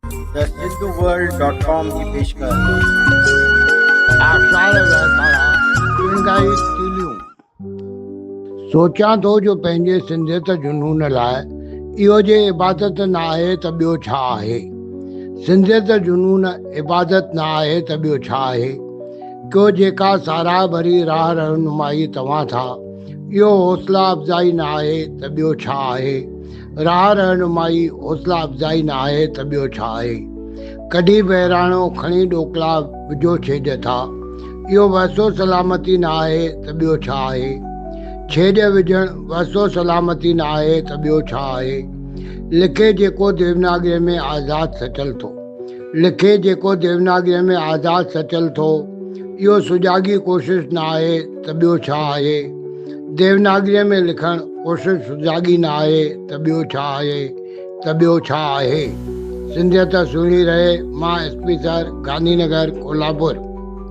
The Sindhu world dot com جي پيشڪش. آشار وهڪارا، چڻگائي تيليون. سوچيان ٿو جو پنهنجي سنڌيت جنون لاء اهو جي عبادت نه آهي ته ٻيو ڇا آهي؟ سنڌيت جنون عبادت نه آهي ته ٻيو ڇا آهي؟ ڪيو جيڪا ساراهه ڀري راهه رهنمائي توهان ٿا، اهو حوصلا افزائي نه آهي ته ٻيو ڇا آهي؟ راهه رهنمائي حوصلا افزائي نه آهي ته ٻيو ڇا آهي؟ ڪڍي بهراڻو کڻي ڏوڪلا وجهو ڇيڄ ٿا، اهو وحثو سلامتي نه آهي ته ٻيو ڇا آهي؟ ڇيڄ وجهڻ وحثو سلامتي نه آهي ته ٻيو ڇا آهي؟ لکي جيڪو ديوناگري ۾ آزاد سچل ٿو. لکي جيڪو ديوناگري ۾ آزاد سچل ٿو، اهو سجاڳي ڪوشش نه آهي ته ٻيو ڇا آهي؟ ديوناگريء ۾ لکڻ ڪوشش سجاڳي نه آهي ته ٻيو ڇا آهي؟ ته ٻيو ڇا آهي؟ سنڌيت سهڻي رهي، مان S P sir, Gandhi Nagar, Kolhapur.